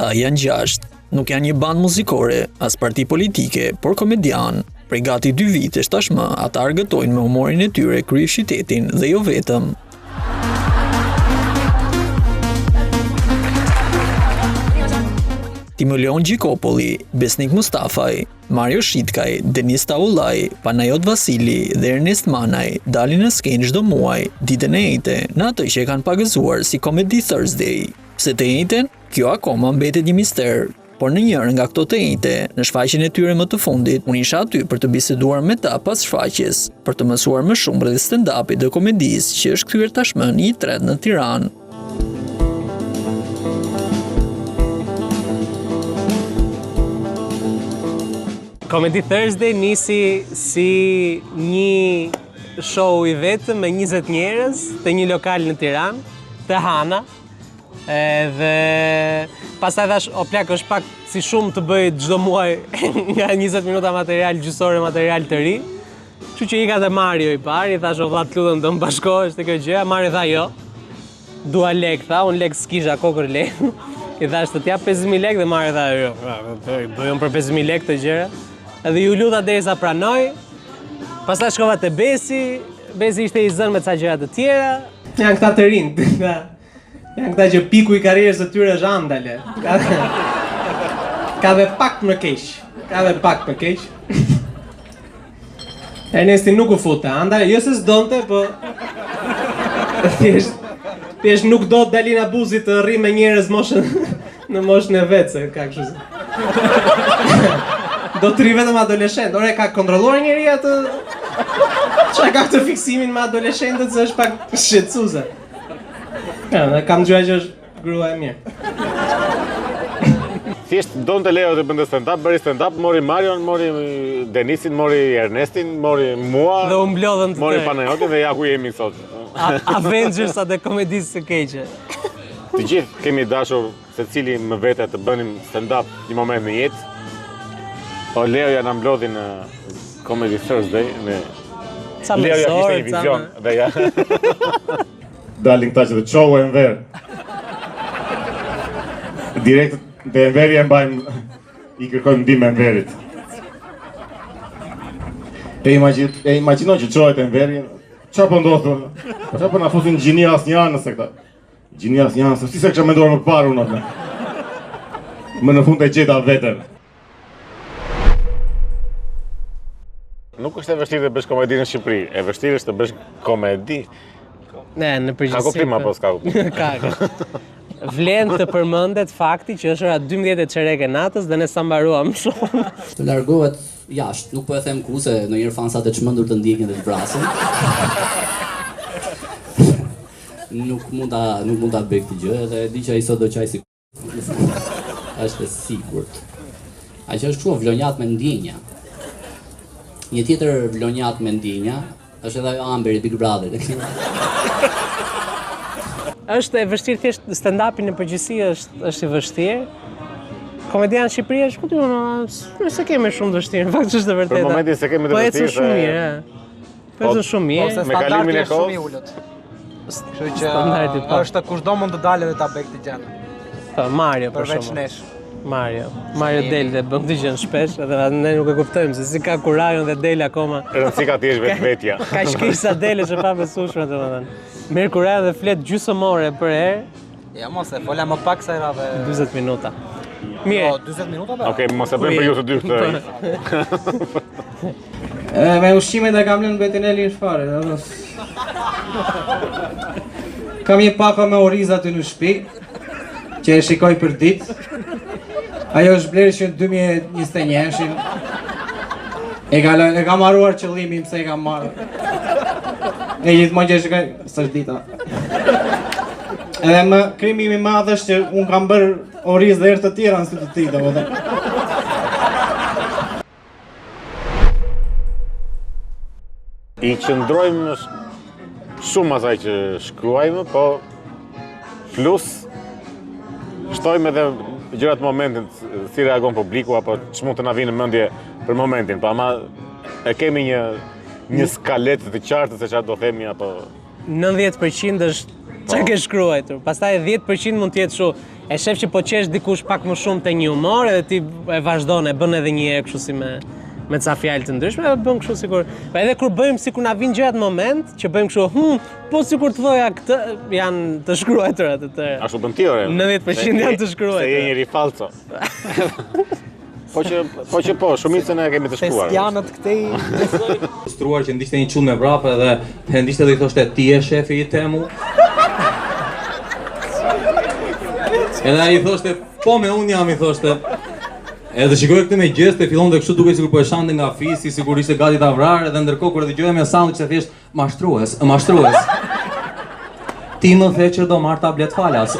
Ata janë gjashtë. Nuk janë një bandë muzikore, as parti politike, por komedianë. Prej gati dy vitesh tashmë, ata argëtojnë me humorin e tyre kryeqytetin dhe jo vetëm. Timoleon Gjikopolli, Besnik Mustafaj, Mario Shitkaj, Denis Taullaj, Panajot Vasili dhe Ernest Manaj dalin në skenë çdo muaj, ditën e enjte, në atë që e kanë pagëzuar si Comedy Thursday. Pse të enjten? Kjo akoma mbetet një mister. Por në njërën nga këto të enjte, në shfaqjen e tyre më të fundit, unë isha aty për të biseduar me ta pas shfaqjes, për të mësuar më shumë rreth stand-upit dhe komedisë që është kthyer tashmë në një trend në Tiranë. Comedy Thursday nisi si një show i vetëm me 20 njerëz te një lokal në Tiranë, te Hana. Edhe pastaj thash, o plak është pak si shumë të bëj çdo muaj nga 20 minuta material gjysore material të ri. Kështu që ika te Mario i pari, i thash o vlla të lutem do më bashkohesh te kjo gjë. Mario tha jo. Dua lek, tha, unë lek s'kisha kokër lek. I thash të t'jap 5000 lek dhe Mario tha jo, bëj unë për 5000 lek këto gjëra. Edhe iu luta derisa pranoi. Pastaj shkova te Besi, Besi ishte i zënë me ca gjëra të tjera. Janë këta të rinjtë, Janë këta që piku i karrierës së tyre është andale. Ka, ka dhe pak më keq. Ka dhe pak më keq. Ernesti nuk u fut te andale, jo se s'donte, po thjesht thjesht nuk do Dalina Buzi të rri me njerëz moshën në moshën e vet, se ka kështu. Do të rri vetëm adoleshent. Ore ka kontrolluar njeri atë Çka ka këtë fiksimin me adoleshentët se është pak shqetësuese. Ja, dhe kam dëgjuar që është grua e mirë. Thjesht donte Leo të bënte stand-up, bëri stand-up, mori Marion, mori Denisin, mori Ernestin, mori mua. Dhe u mblodhën të Mori Panajotin dhe ja ku jemi sot. Avengers-at e komedisë së keqe. Të gjithë kemi dashur secili më vete të bënim stand-up një moment në jetë. Po Leoja na mblodhi në Comedy Thursday në Ca më Leoja zor, kishte një ca vizion më... dhe ja. Dalin këta që të çohu Enver. Direkt te Enveri e mbajmë i kërkojmë ndihmë Enverit. E imagjino, e imagjino që çohet Enveri, çfarë po ndodh? Çfarë po na fusin gjini asnjanëse këta? Gjini asnjanëse, si s'e kisha menduar më parë unë atë. Më në fund e gjeta veten. Nuk është e vështirë të bësh komedi në Shqipëri, e vështirë është të bësh komedi. Ne, në përgjithësi. Ka kuptim po. apo s'ka kuptim? Ka. ka. Vlen të përmendet fakti që është ora 12 e çerek e natës dhe ne sa mbaruam shumë. Të largohet jashtë, nuk po e them ku se ndonjëherë fansat e çmendur të ndjekin dhe të vrasin. nuk mund ta nuk mund ta bëj këtë gjë edhe e di që ai sot do qaj si Është e sigurt. Ai që është kështu vlonjat me ndjenja. Një tjetër vlonjat me ndjenja është edhe ajo Amber i Big Brother. Është e vështirë thjesht stand-upi në përgjithësi është është i vështirë. Komedia në Shqipëri është ku ti më s'e kemi shumë të vështirë, në fakt është e vërtetë. Për momentin s'e kemi të vështirë. Po ecën shumë mirë, Po ecën shumë mirë. Ose Me kalimin standardi e është shumë i kohës. ulët. Kështu që Standardi, po. është kushdo mund të dalë dhe ta bëjë këtë gjë. Po Mario për Përveç shembull. nesh. Mario. Mario del dhe bën këtë gjën shpesh, edhe ne nuk e kuptojmë se si ka kurajon dhe del akoma. Rëndësi ka të jesh vetvetja. Ka keq sa del është e pabesueshme domethënë. Merr kurajon dhe flet gjysmë ore për herë, Ja mos e fola më pak sa radhe. 40 minuta. Mirë. Po, 40 minuta pa. Okej, mos e bëjmë për ju të dy këtë. E, me ushqimet e kam lënë veten e lirë fare, do Kam një pako me oriz aty në shtëpi, që e shikoj për ditë. Ajo është blerë që në 2021-shin. E ka lënë, e kam harruar qëllimin pse e kam marrë. E gjithmonë që e shikoj, s'është dita. Edhe më krimi i madh është që unë kam bërë oriz dhe herë të tjera në sy të tij, domethënë. I qëndrojmë shumë asaj që shkruajmë, po plus shtojmë edhe gjërat momentin, si reagon publiku apo ç'mund të na vinë në mendje për momentin, po ama e kemi një një skaletë të qartë se çfarë do themi apo 90% është çka ke shkruajtur. Pastaj 10% mund të jetë kështu. E shef që po qesh dikush pak më shumë te një humor edhe ti e vazhdon e bën edhe një herë kështu si me me ca fjalë të ndryshme, e bën kështu sikur. Po edhe kur bëjmë sikur na vijnë gjërat në moment, që bëjmë kështu, hm, po sikur të thoja këtë, janë të shkruajtura të tëra. Ashtu bën ti ore. 90% janë të shkruajtura. Se je njeri falco. Po që po që po, shumicën e kemi të shkruar. Thespianët këtej Frustruar që ndiqte një çun me vrap edhe e ndiqte dhe i thoshte ti je shefi i Temu. Edhe ai i thoshte po me unë jam i thoshte. Edhe shikoj këtë me gjeste, fillonte kështu duke sikur po e shante nga fisi, sikur ishte gati ta vrarë, edhe ndërkohë kur e dëgjoja me sound ishte thjesht mashtrues, mashtrues. Ti më the që do marr tablet falas.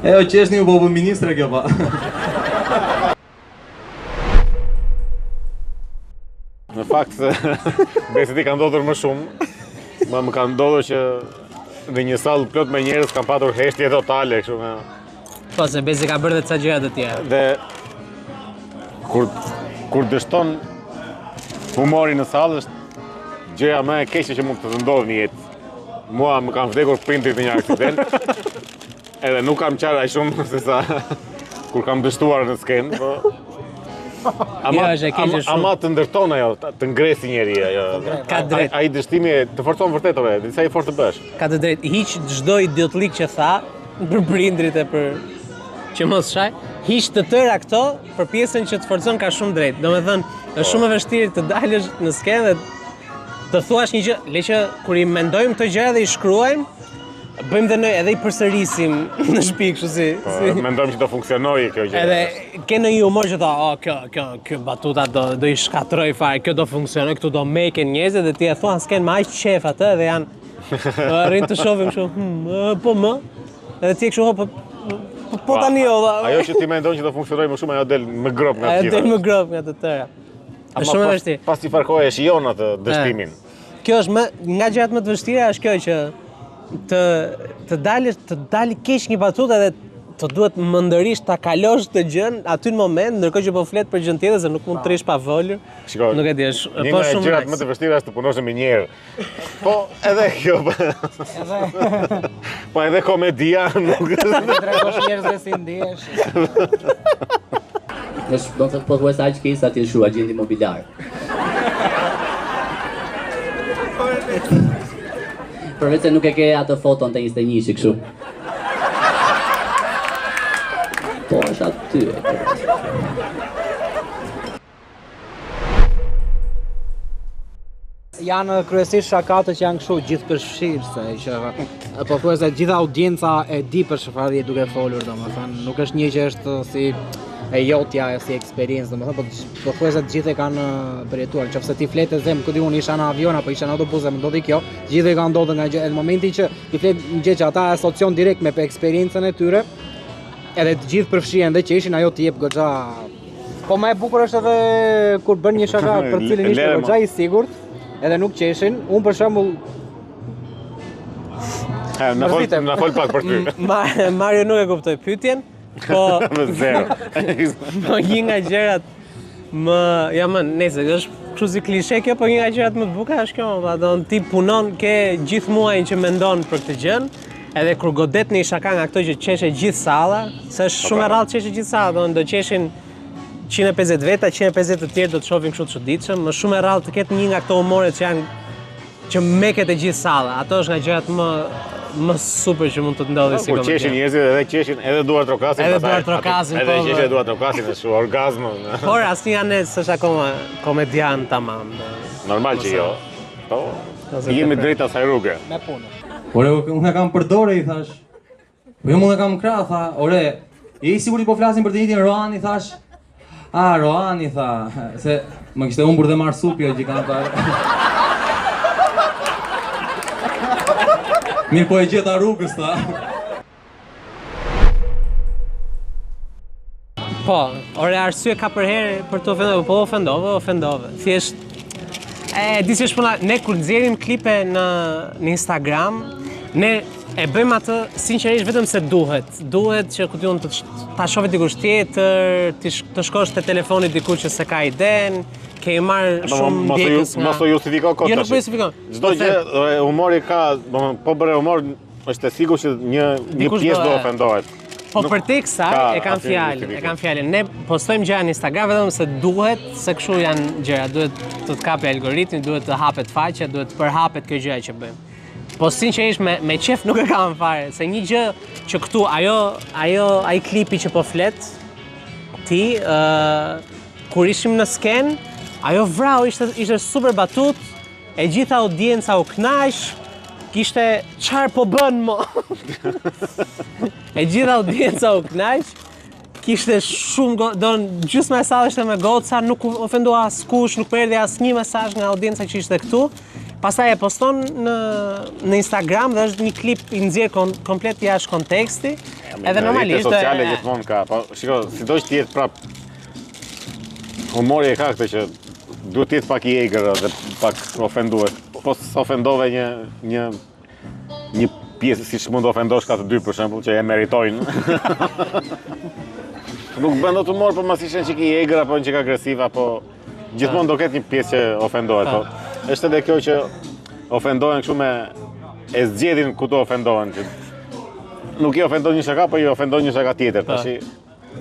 E o qeshni u po bë ministre kjo pa. Në fakt, besoj ti ka ndodhur më shumë. Më më ka ndodhur që në një sallë plot me njerëz kam patur heshtje totale, kështu me. Po se Besi ka bërë dhe ca gjëra të tjera. Dhe kur kur dështon humori në sallë është gjëja më e keqe që mund të të ndodhë në jetë. Mua më kanë vdekur prindërit në një aksident. Edhe nuk kam qarë aq shumë se sa kur kam dështuar në skenë, po Ama, Jo, është e keqe ama, shumë. ama të ndërton ajo, të- të ngresi njeri ajo. Ka drejt. Ai, ai dështimi të forcon vërtet ore, disa i fortë të bësh. Ka të drejtë, hiq çdo idiotlik që tha për prindrit e për që mos shaj, hiq të tëra këto për pjesën që të forcon ka shumë drejt. Domethënë, është shumë e vështirë të dalësh në skenë dhe të thuash një gjë, le që kur i mendojmë këto gjëra dhe i shkruajmë, bëjmë dhe në edhe i përsërisim në shtëpi kështu si, Po, si. mendojmë që do funksionojë kjo gjë. Edhe ke në një humor që tha, oh, kjo, kjo, kjo batuta do, do i shkatroj fare, kjo do funksionoj, këtu do meken njerëzit dhe ti e thua në skenë me aq qef atë dhe janë arrin të shohim kështu, hmm, ë, po më. Edhe ti je kështu, "Oh, po po, po tani o valla. Ajo që ti mendon që do funksionojë më shumë, ajo del më grop nga të Ajo gjitha. del më grop nga të tëra. Ama Është shumë e pas- vështirë. Pas një farë kohe e shijon atë dështimin. Kjo është më nga gjërat më të vështira është kjo që të të dalësh të dali keq një batutë edhe të duhet mendërisht ta kalosh këtë gjën aty në moment, ndërkohë që po flet për gjën tjetër se nuk mund të rish pa folur. Shiko, Nuk e di, është Një po nga shumë gjërat nice. më të vështira është të punosh me njerë. Po edhe kjo. Po edhe komedia nuk Të tregosh njerëzve si ndihesh. Është, do të thotë pothuajse aq keq sa ti je shkruar agjent imobilar. Përveç se nuk e ke atë foton të 21-shi kështu. Po është aty. e ke pasur. Janë kryesisht shakatë që janë kështu gjithëpërfshirëse, që pothuajse gjitha audienca e di për çfarë je duke folur, domethënë, nuk është një që është si e jotja e si eksperiencë, domethënë, po pothuajse të gjithë e kanë përjetuar. Nëse ti flet e them, ku di unë isha në avion apo isha në autobus e më ndodhi kjo, të gjithë e kanë ndodhur nga gjë. Në momentin që ti flet një gjë që ata asocion direkt me eksperiencën e tyre, edhe të gjithë përfshihen dhe qeshin, ajo të jep goxha Po më e bukur është edhe kur bën një shaka për të cilin ishte Lere, mo. goxha i sigurt, edhe nuk qeshin. Unë për shembull Ha, na fol Mërzitem. na fol pak për ty. Ma, Mario nuk e kuptoi pyetjen, po Me zero. po një nga gjërat më, ja më, nëse është kështu si klishe kjo, po një nga gjërat më të bukura është kjo, valla, do ti punon ke gjithë muajin që mendon për këtë gjën, edhe kur godet një shaka nga këto që qeshe gjithë salla, se është shumë e rrallë qeshe gjithë salla, do do qeshin 150 veta, 150 të tjerë do të shohin kështu të çuditshëm, më shumë e rrallë të ketë një nga këto humoret që janë që meket e gjithë salla. Ato është nga gjërat më më super që mund të të ndodhi si Kur qeshin komedian. njerëzit edhe qeshin edhe duar trokasin Edhe pastaj. duar trokasin, Edhe po, qeshin po. edhe duar trokasin, është orgazmë. Por asnjë nga ne s'është akoma komedian tamam. do. Normal që jo. Po. Ose Jemi tepër. drejt asaj rruge. me punë. Ore, unë e kam për dore, i thash. Po jo, unë e kam krah, tha. Ore, je i sigurt po flasim për të njëjtin Roan, i thash. A, Roan, i tha, se më kishte humbur dhe marsupio që kam tha. Mirë po e gjeta rrugës, tha. Po, ore arsye ka përherë për të ofenduar, po ofendove, ofendove. Thjesht e di si është puna, ne kur nxjerrim klipe në në Instagram, ne E bëjmë atë sinqerisht vetëm se duhet. Duhet që ku di unë të ta shohë dikush tjetër, të, sh, të shkosh te telefoni dikush që s'e ka iden, kemi marrë Po, shumë mos u ju- ndjekës nga... mos u justifiko kot Jo, nuk tash. po justifikon. Çdo Po gjë them, e, humori ka, domethënë po bëre humor është e sigurt që një një Dikush pjesë do do e- ofendohet. Po Nuk për te kësaj ka e kam asnjë fjalën, e justifikim. kam fjalën. Ne postojmë gjëra në Instagram vetëm se duhet, se kështu janë gjëra, duhet të të kapi algoritmi, duhet të hapet faqja, duhet të përhapet kjo gjëja që bëjmë. Po sinqerisht me me qef nuk e kam fare, se një gjë që këtu ajo ajo ai klipi që po flet ti ë kur ishim në sken, ajo vrau ishte ishte super batut, e gjitha audienca u knaq, kishte çfarë po bën mo. e gjitha audienca u knaq, kishte shumë go, don gjysma e sallës ishte me goca, nuk u ofendua askush, nuk më erdhi asnjë mesazh nga audienca që ishte këtu. Pastaj e poston në në Instagram dhe është një klip i nxjerr kon, komplet jashtë konteksti. Edhe Në rrjete normalisht sociale e- gjithmonë ka, po shiko, sido që të jetë prap humori e ka këtë që duhet të jetë pak i egër dhe pak ofendues. Po s'ofendove një një një pjesë siç mund të ofendosh ka të dy për shembull që e meritojnë. Nuk bën dot humor, po mos ishe një çik i egër apo një çik agresiv apo gjithmonë do ketë një pjesë që ofendohet, po. Është edhe kjo që ofendohen kështu me e zgjedhin ku të ofendohen që nuk i ofendon një shaka, po i ofendon një shaka tjetër. Tashi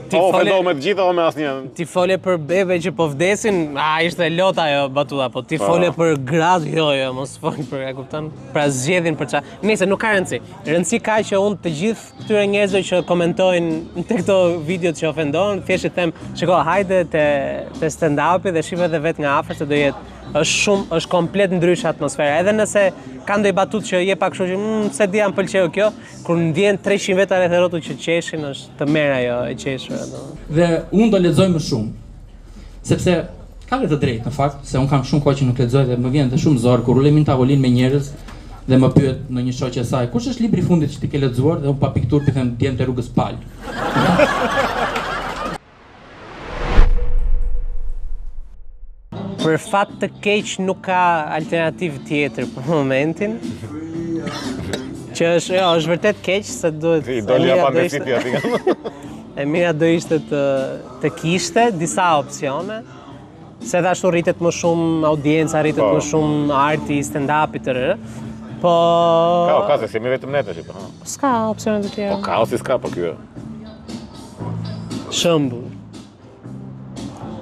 Ti o fole- ofendon me të gjitha o me asnjë. Ti fole për bebe që po vdesin, a ishte lot ajo batuta, po ti Po. fole për gratë, jo, jo, mos fol për, e kupton? Pra zgjedhin për çfarë. Nëse nuk ka rëndësi. Rëndësi ka që unë të gjithë këtyre njerëzve që komentojnë te këto videot që ofendon, thjesht i them, shiko, hajde te te stand-upi dhe shife edhe vetë nga afër se do jetë është shumë, është komplet ndryshe atmosfera. Edhe nëse ka ndonjë batutë që je pak kështu që mm, se di a më pëlqeu kjo, kur ndjen 300 veta rreth e rrotull që qeshin, është të merr ajo e qeshura domethënë. Dhe unë do lexoj më shumë. Sepse ka dhe të drejtë në fakt, se unë kam shumë kohë që nuk lexoj dhe më vjen dhe shumë zor kur ulemi në tavolinë me njerëz dhe më pyet në një shoqe e saj, kush është libri i fundit që ti ke lexuar dhe unë pa pikturë i them djemtë e rrugës Pal. Për fat të keq nuk ka alternativë tjetër për momentin. Që është, jo, është vërtet keq se duhet I doli e mira do apandesiti ishte- aty. E mira do ishte të të kishte disa opsione, se edhe ashtu rritet më shumë audienca, rritet Po. më shumë arti, stand-upi të rrë. Po Ka, o, ka se s'jemi vetëm ne tash, po. ha. S'ka opsione të tjera. Po ka ose s'ka, po ky. Shembull.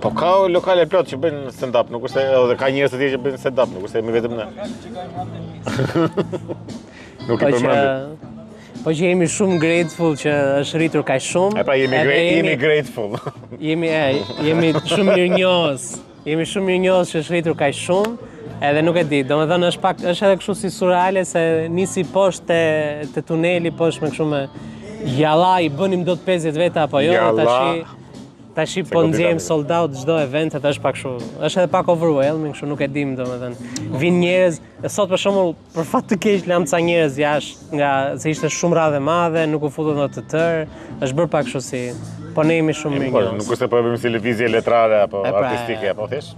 Po ka lokale plot që bëjnë stand-up, nuk është se edhe ka njerëz të tjerë që bëjnë stand-up, nuk është se jemi vetëm ne. nuk i Po që përmendi. po që jemi shumë grateful që është rritur kaq shumë. E pra jemi Edhe great, jemi grateful. Jemi e, jemi shumë mirënjohës. Jemi shumë mirënjohës që është rritur kaq shumë. Edhe nuk e di, domethënë është pak është edhe kështu si surreale se nisi poshtë te te tuneli poshtë me kështu me jalla i bënim dot 50 veta apo jo, Jalla. tashi tashi po godita nxjerrim mirë. sold out çdo event, edhe është pak kështu. Është edhe pak overwhelming, kështu nuk e dim domethënë. Vin njerëz, e sot për shembull, për fat të keq lam ca njerëz jashtë nga se ishte shumë radhë e madhe, nuk u futën dot të tërë. Është bërë pak kështu si, po ne jemi shumë Po, mirënjohës. nuk është se po e bëjmë si lëvizje letrare apo E pra, artistike, apo thjesht.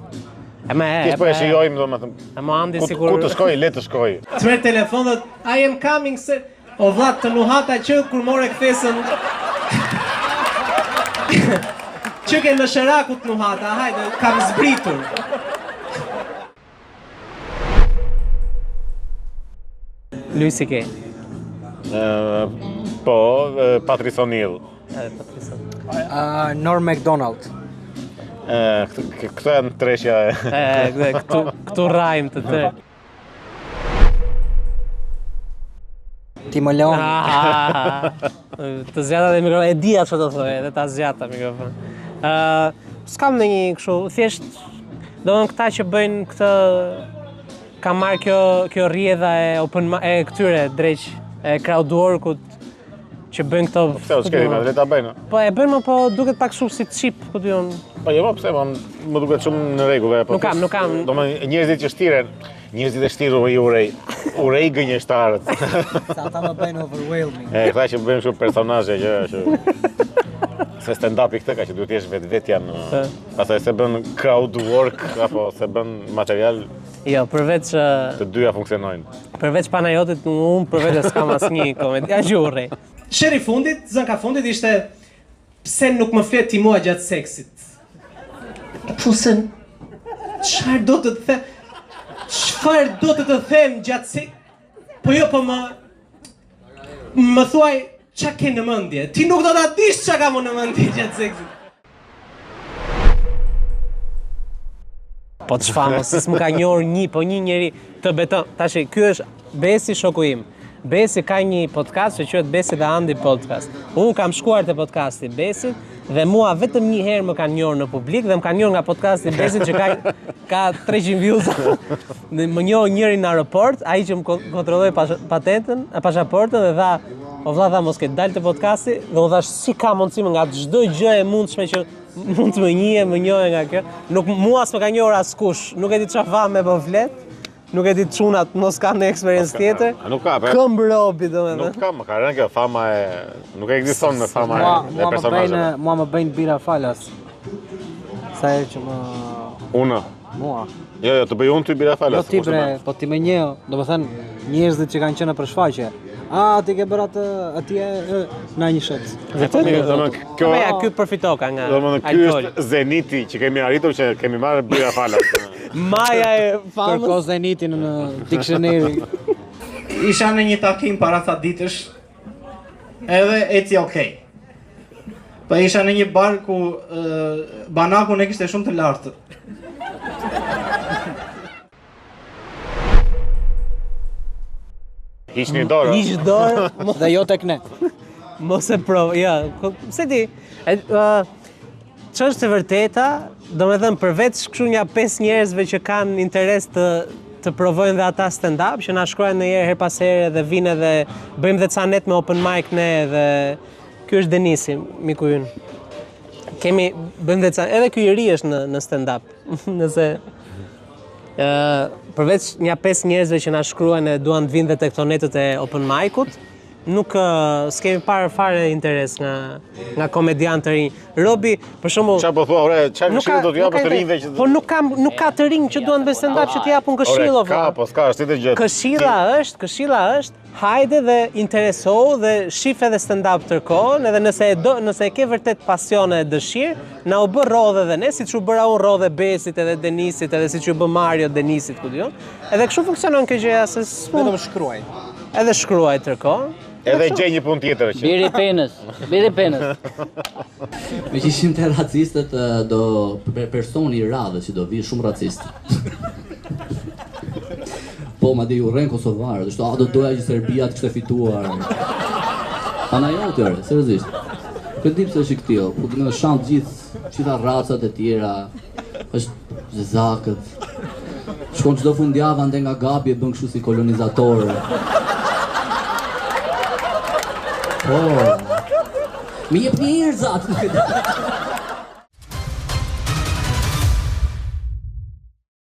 E me, Thjesht po e pra, shijojmë domethënë. E mo Andi Ku, sikur ku të shkoj, le të shkoj. Të merr telefon dhe I am coming se o vlla të nuhata që kur more kthesën Që ke në sheraku të nuhata, hajde, kam zbritur. Luis C.K. Ë, po, e, Patrice O'Neill. Edhe Patrice. Uh, Norm MacDonald. Ë, këtë- këto janë treshja e E, këtu këtu këtu rrajm të tërë. Timo Leon. Ah, të zgjata dhe mikrofon, e dija çfarë do thoje, edhe ta zgjata mikrofon. Ë, s'kam ndonjë kështu, thjesht domethënë këta që bëjnë këtë ka marrë kjo kjo rrjedha e open ma- e këtyre dreq e crowd work-ut që bëjnë këto. Pse o ç'ke, le ta bëjnë. Po e bëjnë, po duket pak shumë si chip, ku di unë. Po jo, po pse, po më duket shumë në rregull e po. Nuk kam, nuk kam. Domethënë njerëzit që shtiren, njerëzit e shtirur i urej, urej gënjeshtarët. Se ata më bëjnë overwhelming. E këta që bëjnë kështu personazhe që që se stand-upi këtë ka që duhet të jesh vetvetja në Po. pastaj se bën crowd work apo se bën material. Jo, përveç Të dyja funksionojnë. Përveç Panajotit, unë për vete s'kam asnjë komedian që urrej. Sherri i fundit, zënka fundit ishte pse nuk më flet ti mua gjatë seksit. Po se çfarë do të të them? Çfarë do të të them gjatë seksit? Po jo, po më më thuaj ça ke në mendje? Ti nuk do ta dish ça kam unë në mendje gjatë seksit. Po çfarë, mos s'më ka njohur një, po një njeri të beton. Tash ky është Besi shoku im. Besi ka një podcast që quhet Besi dhe Andi Podcast. Unë kam shkuar te podcasti i Besit dhe mua vetëm një herë më kanë njohur në publik dhe më kanë njohur nga podcasti i Besit që ka ka 300 views. Dhe më njohu njëri në aeroport, ai që më kontrolloi patentën, pasaportën dhe tha, o vlla tha mos ke dalë te podcasti dhe unë thash si ka mundësi më nga çdo gjë e mundshme që mund të më njihje, më njohe nga kjo. Nuk mua s'më ka njohur askush, nuk e di çfarë fame po flet. Nuk e di çunat, mos kanë një eksperiencë tjetër. A nuk ka, po. Këmbë robi domethënë. Nuk ka, më ka rënë kjo fama e nuk ekziston me fama Mua, e mua më bëjnë, personazheve. mua më bëjnë bira falas. Sa herë që më Unë. mua. Jo, jo, të bëj unë ty bira Jo falas. ti bre, po ti më njeh, domethënë njerëzit që kanë qenë nëpër shfaqje. A ti ke bërë atë atje e, na një shot. Vërtet, domethënë kjo Po ja, ky përfitoka nga Domethënë ky alkooli. është zeniti që kemi arritur që kemi marrë bira falas. Maja e famës. Kërko zenitin në dictionary. Isha në një takim para ca ditësh, edhe eci okej. Po isha në një bar ku e, banakun e kishte shumë të lartë. Hiqni dorë. Hiq dorë, Dhe jo tek ne. Mos e prov, ja, ko- pse ti? E, uh, që është e vërteta, domethënë përveç kështu nja pesë njerëzve që kanë interes të të provojnë dhe ata stand-up, që na shkruajnë në herë her pas here dhe vinë edhe bëjmë dhe ca net me open mic ne dhe ky është Denisi, miku ynë. Kemi bëjmë dhe ca, edhe ky i ri është në në stand-up. Nëse ë përveç nja pesë njerëzve që na shkruajnë e duan të vinë dhe tek këto netët e open mic-ut, nuk ë, s'kemi parë fare interes nga nga komedian të rinj. Robi, për shembull, Çfarë po thua, ore, çfarë nuk ka këshillë do t'ju nuk japësh ka të rinjve interes. që Po nuk kam nuk ka të rinj që duan të bëjnë stand-up që t'i japun këshillë. Ore, o ka, vlla. po s'ka, është tjetër gjë. Këshilla është, këshilla është, hajde dhe interesohu dhe shif edhe stand-up tërkohën, edhe nëse e do, nëse e ke vërtet pasion e dëshirë, na u bë rrodhe dhe ne, siç u bëra unë rrodhe Besit edhe Denisit, edhe siç u bë Mario Denisit, ku diun. Edhe kështu funksionon kjo gjëja se s'mund Vetëm shkruaj. edhe shkruaj tërkohën. Edhe gjej një punë tjetër që. Biri penës, biri penës. Me që ishim te racistët, ë, do per- personi i radhës që do vi shumë racist. Po, madje ju urren kosovarët, është, a do doja që Serbia të kishte fituar. Panajoti, ore, seriozisht. Nuk e di pse është i këtillë, po do të shan gjithë, gjitha racat e tjera. Është zezakët. Shkon çdo fundjavë ande nga Gabi e bën kështu si kolonizator. Po. Mi jep një erë zat.